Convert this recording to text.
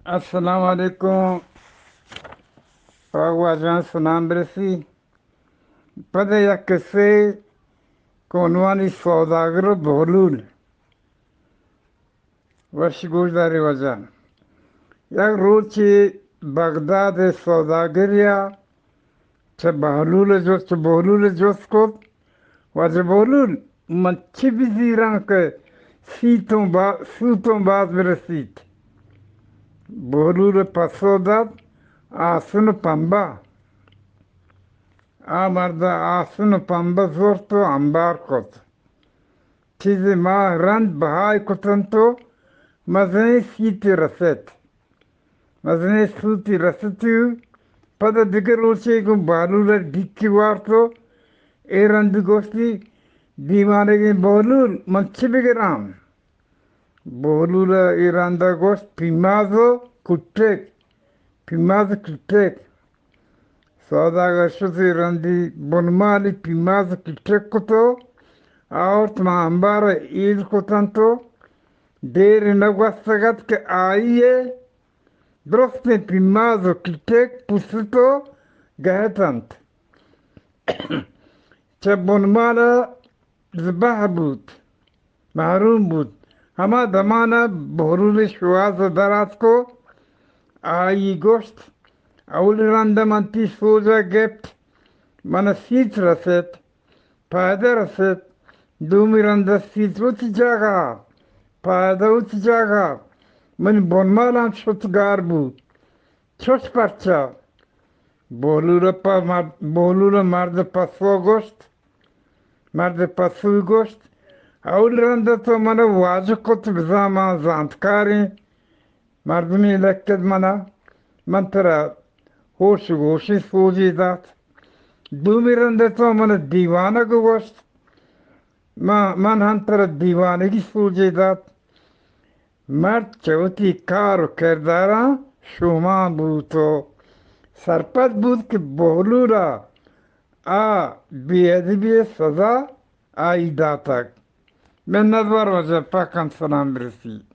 السلام علیکم۔ پاک واجہاں سلام برسی۔ پد یک قصے کہ عنوانی سوداگر و بہلول۔ وش گوش داری واجہ۔ یک روچے بغداد سوداگریا چہ بہلول جست، چہ بہلول جست کت، واجہ بہلول، من چی بزیراں کہ سیتوں با-، سوتوں باز برسیت؟ بہلول پسو دات، آسن و پمبہ۔ آ مرد آسن و پمبہ زرت و انبار کت۔ چیزے ماہ رند بہائے کتنت و مزنیں سیتے رست۔ مزنیں سوتی رستی و پدا دگہ روچے گوں بہلول ء ڈیکی وارت و اے رند گوشتی، دیوانگیں بہلول، من چی بگراں؟ بہلول ء اے رند ء گوشت، پیماز و کٹک، پیماز و کٹک۔ سوداگر شت، اے رندی بنمالی پیماز و کٹک کت و آورت، ماں انبار ء ایل کتنت و دیر نہ گوستگ ات کہ آئی ء درستیں پیماز و کٹک پوست و گہتنت۔ چہ بنمال ء زبہ بوت، محروم بوت۔ ہما دمان ء بہلول ء شوہاز ء در آتک و آئی گوشت، اولی رند ء من تئی سوج ء گپت، من ء سیت رست، پائدہ رست، دومی رند ء سیت وتی جاگہ ء، پائدہ وتی جاگہ ء، منی بنمالاں شت گار بوت۔ چش پرچا؟ بہلول ء پہ مر-، بہلول ء مرد پسو گوشت، مرد پسوی گوشت، اولی رند ء تو من ء واجہ کت، بزاں ما زانتکاریں مردمے لکت من ء، من ترا ہوش گوشیں سوجے دات۔ دومی رند ء تو من ء دیوانگ گوشت، من، من ہم ترا دیوانگی سوجے دات۔ مرد چہ وتی کار و کرداراں شومان بوت و سرپد بوت کہ بہلول ء آ بے ادبی ء سزا آئی داتگ۔ منتوار واجہ، پاکان سلام برسی۔